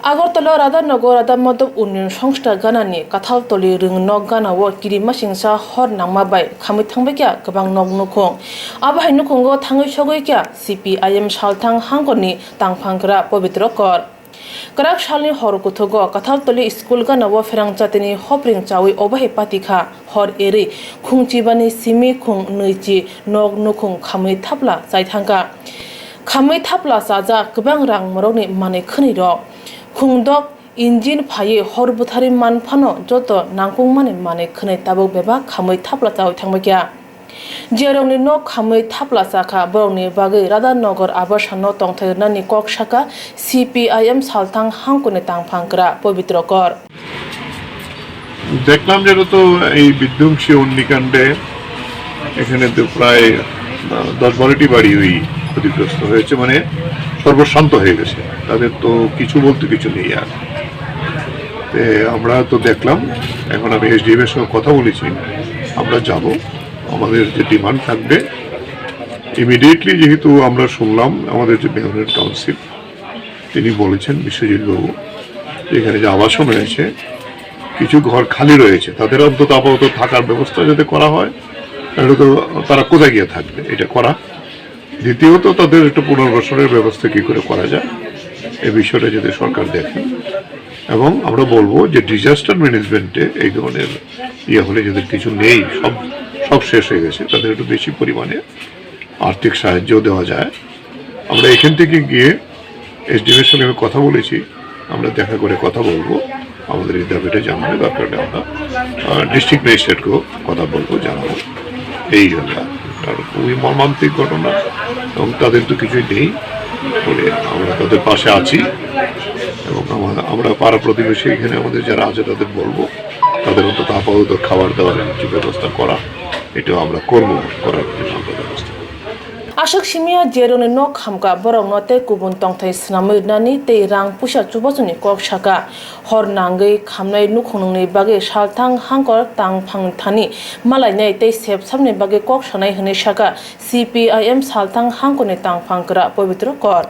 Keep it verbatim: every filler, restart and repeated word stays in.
Agartala Radhanagar Radha Madhab Unnayan Songstha ganani Kathaltoli rwngnok ganao kirimasingsa hor nangma bai khamwi thangbaikha kwbang nok nukhung. Abo hai nukhungo thangwi sogwi kha C P I M salthang hangkorni tangphangkra Pobitro Kor. Kwrak salni hor kuthugo Kathaltoli school ganao pherang chatini hopring chawi obo hai patikha. Hor erwi khung chibani simi khung nwichi nok nukhung khamwi thapla chai thangkha. Khamwi thapla chajak kwbang rang morokni manwi khwnwi rok. Khung dok engine phaiwi hor bwtharwi man phano joto nangkukmani manwi khwnwi tabuk bebak khamwi thapla chawi thangbaikha. Jerokni nok khamwi thapla chakha, borokni bagwi Radhanagar Abasano tongthai rwnani kok sakha C P I M salthang hangkorni tangphangkra Pobitro Kor. দেখলাম যেটা তো এই বিধ্বংসী অগ্নিকাণ্ডে এখানে তো প্রায় আহ, দশ বারোটি বাড়ি ওই ক্ষতিগ্রস্ত হয়েছে, মানে সর্বশান্ত হয়ে গেছে, তাদের তো কিছু বলতে কিছু নেই আর। তে আমরা তো দেখলাম, এখন আমি এসডিএম এর সঙ্গে কথা বলেছি, আমরা যাব, আমাদের যে ডিমান্ড থাকবে ইমিডিয়েটলি, যেহেতু আমরা শুনলাম আমাদের যে মেয়রের কাউন্সিল তিনি বলেছেন, বিশ্বজিৎ বাবু, যে এখানে যে আবাসন হয়েছে, কিছু ঘর খালি রয়েছে, তাদের অন্তত আপাতত থাকার ব্যবস্থা যাতে করা হয়, তাহলে তো তারা কোথায় গিয়ে থাকবে, এটা করা। দ্বিতীয়ত, তাদের একটু পুনর্বাসনের ব্যবস্থা কী করে করা যায়, এ বিষয়টা যদি সরকার দেখেন। এবং আমরা বলবো যে ডিজাস্টার ম্যানেজমেন্টে এই ধরনের ইয়ে হলে, যাদের কিছু নেই, সব সব শেষ হয়ে গেছে, তাদের একটু বেশি পরিমাণে আর্থিক সাহায্য দেওয়া যায়। আমরা এখান থেকে গিয়ে এসডিএম এর সঙ্গে আমি কথা বলেছি, আমরা দেখা করে কথা বলবো, আমাদের এই দাবিটা জানানো দরকার নেই, আমরা ডিস্ট্রিক্ট ম্যাজিস্ট্রেটকেও কথা বলবো, জানাবো। এই হলো আর খুবই মর্মান্তিক ঘটনা, এবং তাদের তো কিছুই নেই। ফলে আমরা তাদের পাশে আছি, এবং আমরা আমরা পাড়া প্রতিবেশী এখানে আমাদের যারা আছে তাদের বলবো, তাদের অন্তত আপাতত খাবার দাবার কিছু ব্যবস্থা করা, এটাও আমরা করবো, করার জন্য আমরা ব্যবস্থা করবো। Aswk simi o jerokni nok khamkha, borokno tei kubun tongthai swnamwi rwnani tei rang puisa chubasuni kok sakha. Hor nangwi khamnai nukhungnungni bagwi salthang hangkor tangphang thani malainai tei sep sapni bagwi kok sanai hwnwi sakha C P I M salthang hangkorni tangphang kwra Pobitro Kor.